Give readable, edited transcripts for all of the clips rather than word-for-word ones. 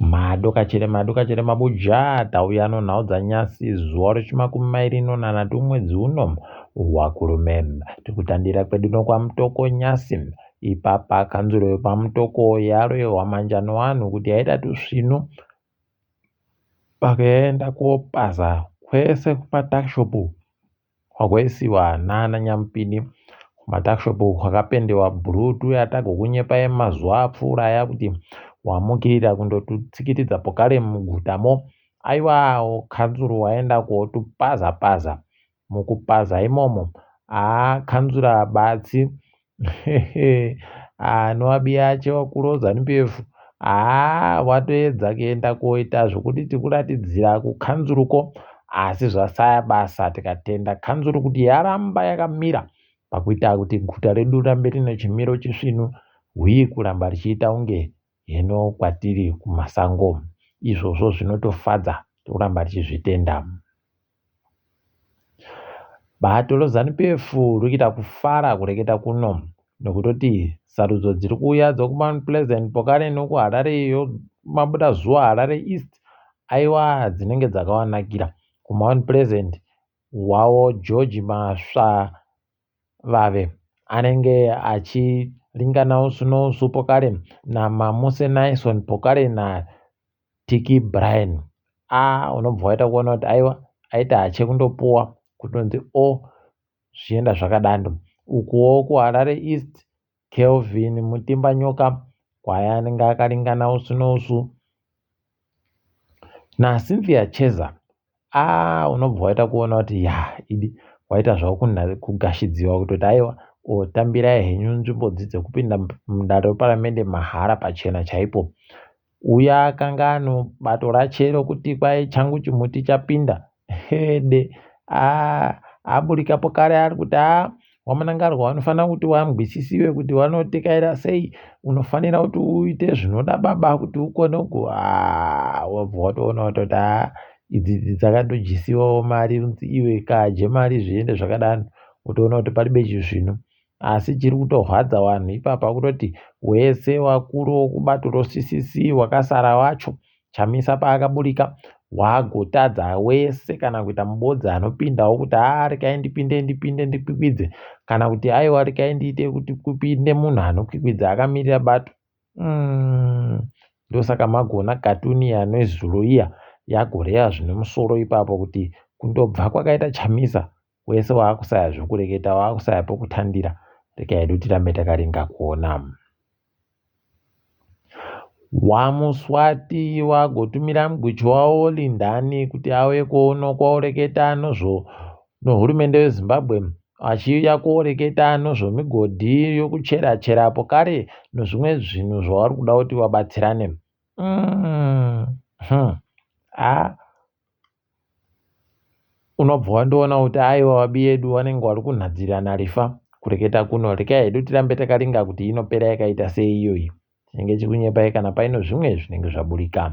Madokachire madokachire mabuja tauya nonhau dzanyasi zuva rechimakumi mairi nonhanhatu mwedzi uno waKurume. Tikutandira kwedu nokwaMutoko nyasi. Ipapa kanzuro yepaMutoko yarohwa manja nevanhu kuti yaita tusvinu pakaenda kopaza kwese kumatakishopu kwagoisiwa nana nyamupini kumatakishopu kwakapendewa bhuruu tuya tagokunyepai mazuva apfuura aya kuti wamukirira kundotutsikitidza pokare mugutamo aiwa kanzuru waenda kotupaza paza mukupaza imomo haa kanzura Batsi anoabiya achewakuru Zanu PF haa watoedza kuenda koita zvokuti tikuratidzira kukanzuruko asi zvasaya basa tikatenda kanzuru kuti yaramba yakamira pakuita kuti guta redu rirambe rine chimiro chisvinu huye kuramba richiita kunge heno kwatiri kumasango izvozvo zvinotofadza toramba tichizvitenda. Bato reZanu PF riri kuita kufara kureketa kuno nokutoti sarudzo dziri kuuya dzokuMount Pleasant pokare nokuHarare yomabuda zuva Harare East aiwa dzinenge dzakavanakira. KuMount Pleasant wawo George Masvavave anenge achiringana usu nousu pokare naMamuse Naison pokare na Tiki Brian a unobva waita kuona kuti aiwa aita hache kundopuwa kutonzi o zvichienda zvakadando. Ukuwo kuHarare East Kelvin Mutimbanyoka kwaya anenge akaringana usu nousu naCynthia Cheza a unobva waita kuona kuti ya idi waita zvavo kugashidziwa kutoti aiwa otambirai henyu nzvimbo dzi dzekupinda mudare reparamende mahara pachena chaipo. Uya akanga ano bato rache rokuti kwai changu chimuti chapinda hede aa aburikapo kare ari kuti aa waMnangagwa vanofanira kuti wangwisisiwe kuti wanotekaira sei unofanira kuti uite zvinoda baba kuti ukone ku aa wabva watoona kutoti aa idzi dzakatodyisiwawo mari iwe kadye mari zviende zvakadaro wotoona kuti paribe chizvino. Asi chiri kutorwadza vanhu ipapa kutoti wese wakuru wekubato roCCC wakasara wacho Chamisa paakaburika wagotadza wese kana kuita mubodzi anopindawo kuti haa regai ndipinde ndipinde ndikwikwidze kana kuti aiwa regai ndiite kuti kupinde munhu anokwikwidza akamirira bato mm. Ndosaka magona katuni yanezuro iya yagoreya zvine musoro ipapo kuti kundobva kwakaita Chamisa wese waakusaya zvokureketa waakusaya pokutandira rega hedu tirambe takaringa kuona. Wamuswati wagotumira mugwichi wawo Lindani kuti auye kuno kooreketa nozvo nohurumende yeZimbabwe achiuya kooreketa nozvomigodhi yokuchera chera pokare nozvimwe zvinhu zvavari kuda kuti vabatsirane. Mm. Hmm. Ah. Unobva wandoona kuti aiwa vabi yedu vanenge vari kunhadzirana rifa kureketa kuno rekai hedu tirambe takaringa kuti inopera yakaita sei iyoyi chinenge chikunyepai kana paino zvimwe zvinenge zvaburika.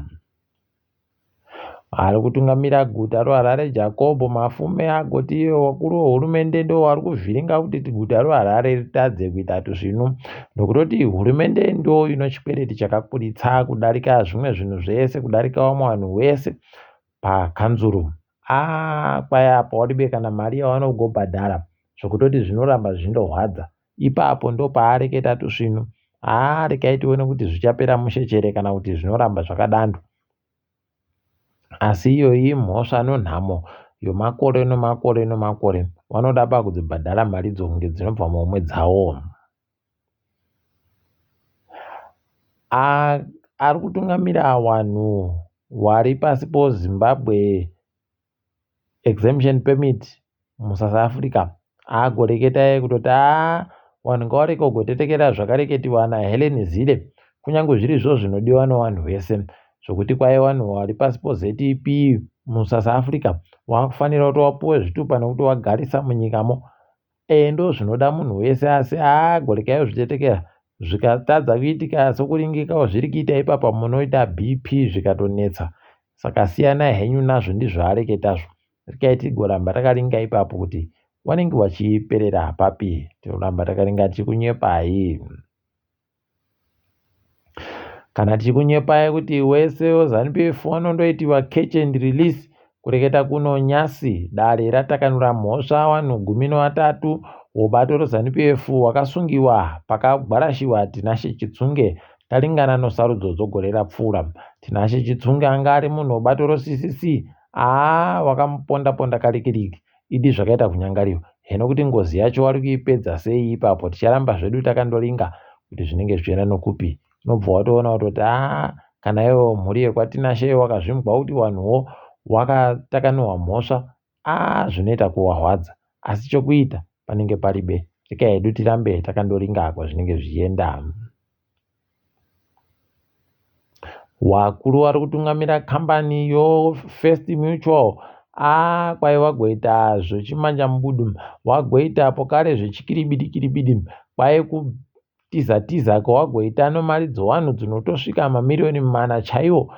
Ari kutungamira guta roHarare Jacob Mafume agoti iye vakuru vehurumende ndo vari kuvhiringa kuti guta roHarare ritadze kuita tuzvinu nokutoti hurumende ndo ino chikwereti chakakuritsa kudarika zvimwe zvinhu zvese kudarika vamwe vanhu vese pakanzuru aah kwai apa waribe kana mari yawanogobhadhara zvokutoti zvinoramba zvindorwadza ipapo ndopaareketa tusvinu haa regai tione kuti zvichapera mushe chere kana kuti zvinoramba zvakadando asi iyoyi imhosva nonhamo yomakore nomakore nomakore vanoda pakudzibhadhara maridzo kunge dzinobva muhomwe dzawo. Ari kutungamira wanhu wari pasi poZimbabwe Exemption Permit muSouth Africa agoreketa kutoti haa vanhu ngavarege kugotetekera zvakareketiwa naHelen Zille kunyange zviri izvo zvinodiwa nevanhu vese zvokuti kwai vanhu vari pasi poZEP muSouth Africa vakufanira kuti vapuwe zvitupa nekuti vagarisa munyikamo Ee ndozvinoda munhu wese asi haa gorekai zvichetekera zvikatadza kuitika sokuringika zviri kuita ipapa munoita BP zvikatonetsa saka siyanai henyu nazvo ndizvo areketazvo rekai tigoramba takaringa ipapo kuti wanenge wachiperera papi tinoramba takaringa tichikunyepai. Kana tichikunyepai kuti wese weZanu-PF wanondoitiwa catch and release, kureketa kuno nyasi dare ratakanura mhosva vanhu 13 wobato reZanu-PF wakasungiwa pakagwarashiwa Tinashe Chitsunge taringana nosarudzo dzogore rapfuura. Tinashe Chitsunge anga ari munhu webato reCCC aa wakamuponda ponda karikiriki idi zvakaita kunyangariwa. Heno kuti ngozi yacho wari kuipedza sei ipapo ticharamba zvedu takandoringa kuti zvinenge zvichienda nokupi. Unobva watoona kutoti aa kana iwewe mhuri yekwaTinashe wakazvimbwa kuti wanhuwo wakatakanurwa mhosva aa zvinoita kuwahwadza asi chokuita panenge paribe rega hedu tirambe takandoringa kwazvinenge zvichienda. Wakuru wari kutungamira kambani yoFirst Mutual aa kwai wagoita zvechimanjamubudu wagoita pokare zvechikiribidi kiribidi kwai kutiza tiza kwawagoita nomari dzowanhu dzinotosvika mamiriyoni mana chaiwo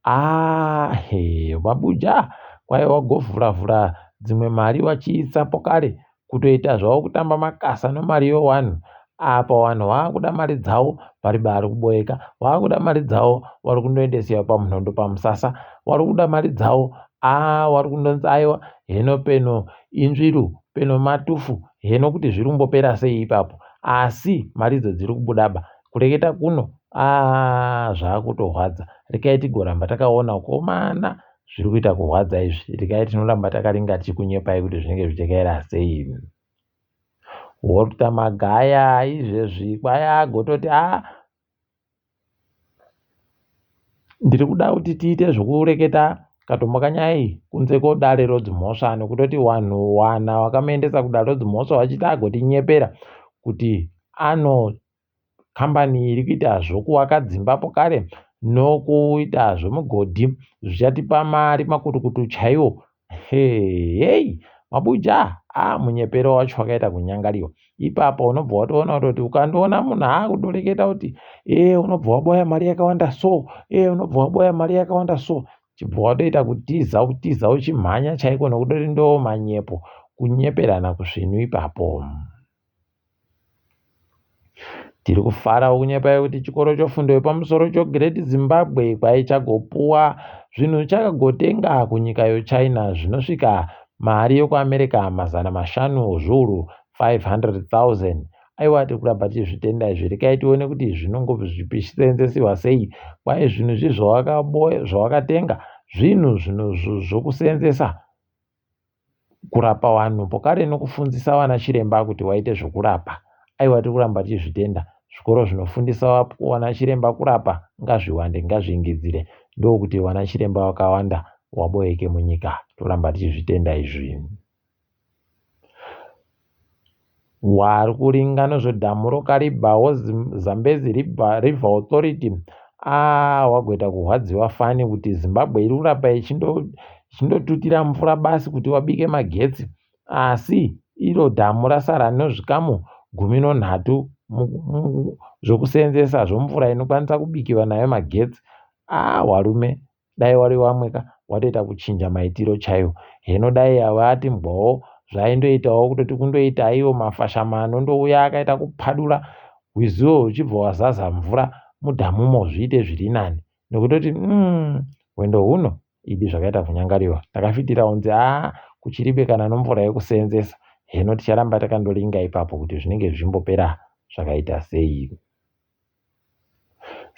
Aah hee vabuja kwai wagovhura vhura dzimwe mari wachiisa pokare kutoita zvavo kutamba makasa nomari yowanhu apa wanhu waakuda mari dzavo paribe ari kuboeka waakuda mari dzavo wari kundoendesiwa pamunhondo pamusasa wari kuda mari dzavo aa wari kundonzi aiwa heno peno inzviru peno matufu heno kuti zviri kumbopera sei ipapo asi maridzo dziri kubudaba kureketa kuno aah zvakutorwadza regai tigoramba takaona komana zviri kuita kurwadza izvi regai tinoramba takaringa tichikunyepai kuti zvinenge zvichakaira sei. Walter Magaya izvezvi kwai agototi a ah, ndiri kuda kuti tiite zvekureketa katombo kanyaya iyi kunze kodare rodzimhosva nekutoti wanhu wana wakamuendesa kudare rodzimhosva vachiti agotinyepera kuti ano Kambani iri kuita zvokuvaka dzimba pokare nokuita zvemugodhi zvichatipa mari makutukutu chaiwo. Hei, mabuja a munyepero wacho wakaita kunyangariwa. Ipapo unobva watoona kutoti ukandoona munhu akutoreketa kuti ee unobva waboya mari yakawanda so, ee unobva waboya mari yakawanda so, chibva watoita kutiza kutiza uchimhanya chaiko nokutoti ndoo manyepo kunyeperana kusvinu ipapo. Tiri kufara kunyepa kuti chikoro chofundo yepamusoro choGreat Zimbabwe kwaichagopuwa zvinhu chakagotenga kunyika yoChina zvinosvika mari yokuAmerica 500 ozviuru 500,000. Aiwa tiri kuramba tichizvitenda izvi rekai tione kuti zvinongozviseenzesiwa sei. Kwai zvinhu izvi zvawakatenga zvinhu zvokuseenzesa kurapa vanhu pokare nokufundzisa vana chiremba kuti waite zvokurapa. Aiwa tiri kuramba tichizvitenda. Zvikoro zvinofundisa vana chiremba kurapa ngazviwande, ngazviingidzire ndokuti vana chiremba vakawanda waboeke munyika. Toramba tichizvitenda izvi. Wari kuringa nozvedhamu roKariba woZambezi River Authority aah wagoita kurwadziwa fani kuti Zimbabwe iri kuramba ichindotutira mvura basi kuti wabike magetsi asi iro dhamu rasara nezvikamu 13 zvokuseenzesa zvomvura inokwanisa kubikiwa nayo magetsi aah warume Dai wari wamwe ka watoita kuchinja maitiro chaiwo. Heno dai ava atimbwawo zvaindoitawo kutoti kundoita iwo mafashama anondouya akaita kupadura rwiziwo rwuchibva wazaza mvura mudhamumo zviite zviri nani nekutoti umm hwendo huno idi zvakaita kunyangariwa takafitira kunzi haa kuchiribe kana nomvura yekuseenzesa heno ticharamba takandoringa ipapo kuti zvinenge zvichimbopera zvakaita sei.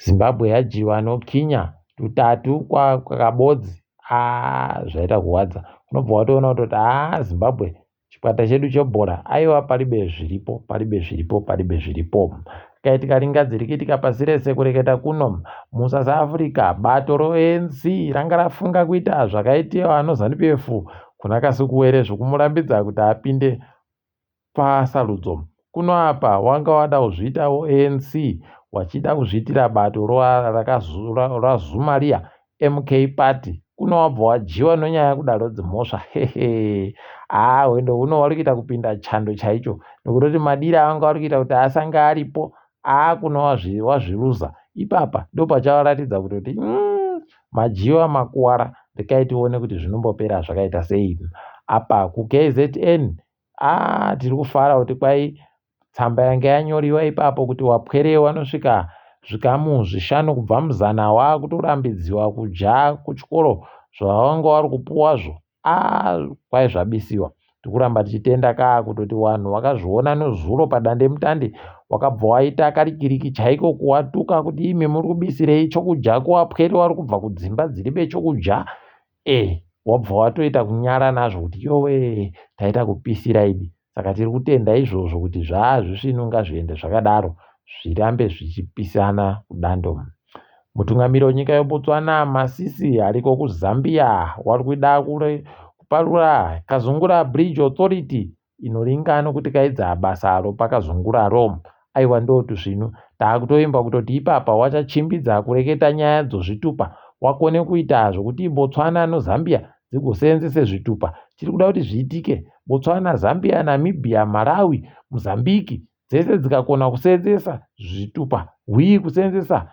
Zimbabwe yadyiwa nokinya tutatu kwakabodzi aa zvaita kurwadza unobva watoona kutoti haa Zimbabwe chikwata chedu chebhora aiwa paribe zviripo paribe zviripo paribe zviripo rikaitika ringadzi rikiitika pasi rese kureketa kuno muSouth Africa bato roANC ranga rafunga kuita zvakaitiwa noZanu PF kuna Kasukuwere zvokumurambidza kuti apinde Pasarudzo kuno apa wanga wada kuzviitawo ANC wachida kuzviitira bato raZuma riya MK party kuno wabva wadyiwa nonyaya kudaro dzimhosva hehe haa hwendo huno wari kuita kupinda chando chaicho nekutoti madiro awanga wari kuita kuti asange aripo haa kuno wazviruza ipapa ndopachavaratidza kutoti madyiwa makuwara rekai tione kuti zvinombopera zvakaita sei apa kuKZN Ah, tiri kufara kuti kwai tsamba yanga yanyoriwa ipapo kuti wapwere wanosvika zvikamu zvishanu kubva muzana wakutorambidziwa kudya kuchikoro zvawanga wari kupuwazvo a kwai zvabisiwa. Tikuramba tichitenda kaa kutoti wanhu wakazviona nozuro padandemutande wakabva waita karikiriki chaiko kuwatuka kuti imi muri kubisirei chokudya kuwapwere wari kubva kudzimba dziri bechokudya e wabva watoita kunyara nazvo kuti yowe taita kupisira idi. Saka tiri kutenda izvozvo kuti zvaazvisvinu ngazviende zvakadaro zvirambe zvichipisana kudando. Mutungamiri wenyika yeBotswana Masisi ariko kuZambia wari kuda kuparura Kazungula Bridge Authority inoringa nokuti kaidza basa ropakazunguraro. Aiwa ndotusvinu takutoimba kutoti ipapa wachachimbidza kureketa nyaya dzozvitupa wakone kuita zvokuti Botswana noZambia dzigoseenzese zvitupa. Tiri kuda kuti zviitike Botswana, Zambia, Namibia, Malawi, Mozambique dzese dzikakona kuseenzesa zvitupa hwii kuseenzesa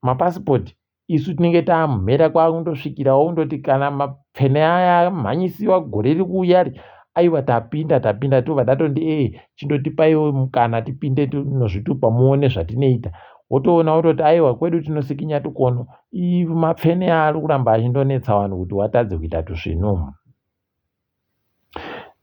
mapasipoti isu tinenge tamhera kwakundosvikirawo kundoti kana mapfene aya amhanyisiwa gore riri kuuya ri aiwa tapinda tapinda tobva tatondi ee chindotipaiwo mukana tipinde tinozvitupa muone zvatinoita wotoona wototi aiwa kwedu tinosikinya tukono mapfene ari kuramba achindonetsa vanhu kuti watadze kuita tusvinu.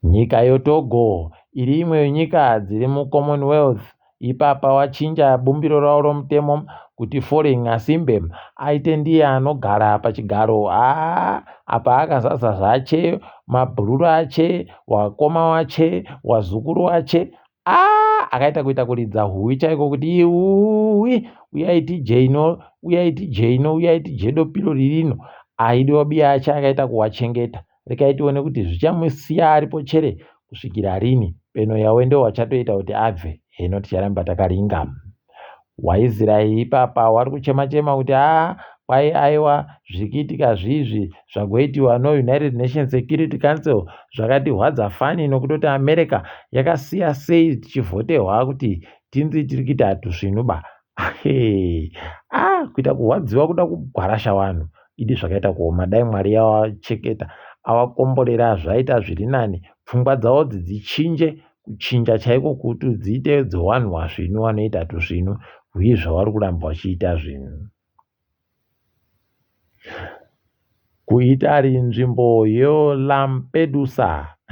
Nyika yoTogo iri imwe yenyika dziri muCommonwealth. Ipapa wachinja bumbiro ravo romutemo kuti Faure Gnassingbe aite ndiye anogara pachigaro. Haa apa akazaza zvache, mabhururu ache, wakoma wache, wazukuru wache. Aa akaita kuita kuridza huwi chaiko kuti iuwi uyai tijeino uyai tijeino uyai tijedo piro ririno. Aidiwa biya ache akaita kuwachengeta. Rekai tione kuti zvichamusiya aripo chere kusvikira rini. Peno yawe ndo wachatoita kuti abve. Heno ticharamba takaringa. WaIsraeri ipapa wari kuchema chema kuti haa kwai aiwa zviri kuitika zviizvi zvagoitiwa noUnited Nations Security Council zvakatihwadza fani nokutoti America yakasiya sei tichivhotehwa kuti tinzi tiri kuita tusvinu ba. Ah, kuita kurwadziwa kuda kugwarasha vanhu idi zvakaita kuoma dai mwari yawacheketa awakomborera zvaita zviri nani pfungwa dzavo dzichinje kuchinja chaiko kuti dziite dzewanhu wasvinu wanoita tusvinu hwii zvavari kuramba vachiita zvinhu KuItaly nzvimbo yeLampedusa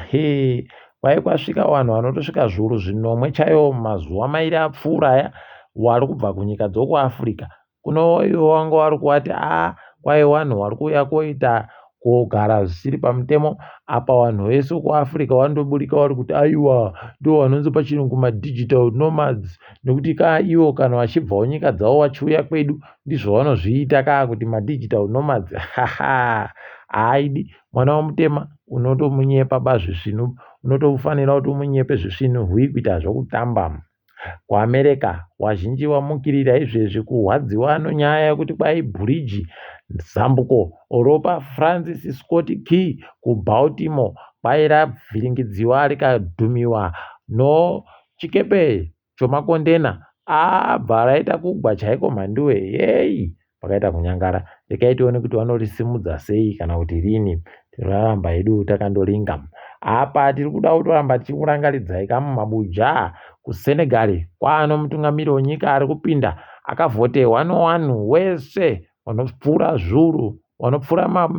hee kwai kwasvika vanhu vanotosvika zviuru zvinomwe chaiwo mazuva mairi apfuura aya wari kubva kunyika dzokuAfrica. Kuno ivo vanga vari kuvati a kwai vanhu vari kuuya koita kogara zvisiri pamutemo apa vanhu vese kuAfrica vandoburika vari kuti aiwa ndo vanonzi pachirungu madigital nomads nekuti ka ivo kana vachibvawo nyika dzavo vachiuya kwedu ndizvo vanozviita kaa kuti madigital nomads haha haaidi mwana wamutema unotomunyepa ba zvisvinu unotofanira kuti umunyepe zvisvinu hui kuita zvokutamba kuAmerica wazhinji wamukirira izvezvi kurwadziwa nonyaya yekuti kwai bhuriji zambuko ropa Francis Scott Key kuBaltimore kwai ravhiringidziwa rikadhumiwa no chikepe chomakondena abva raita kugwa chaiko mhanduwe yeyi pakaita kunyangara rekai tione kuti vanorisimudza sei kana kuti rini tinoramba hedu takandoringa apa tiri kuda kutoramba tichikurangaridzai kamumabuja kuSenegal kwaano mutungamiri wenyika ari kupinda akavhotehwa nowanhu wese vanopfuura zviuru vanopfuura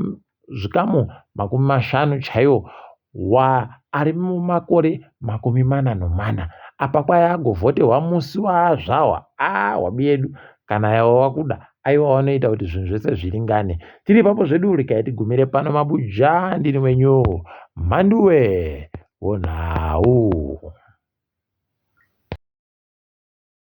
zvikamu 50 chaiwo wa ari mumakore 44 apa kwai agovhotehwa musi waazvahwa a wabi yedu kana yawa wakuda aiwa wanoita kuti zvinhu zvese zviringane tiri ipapo zvedu regai tigumire pano mabuja ndini wenyu mhanduwe wonhau.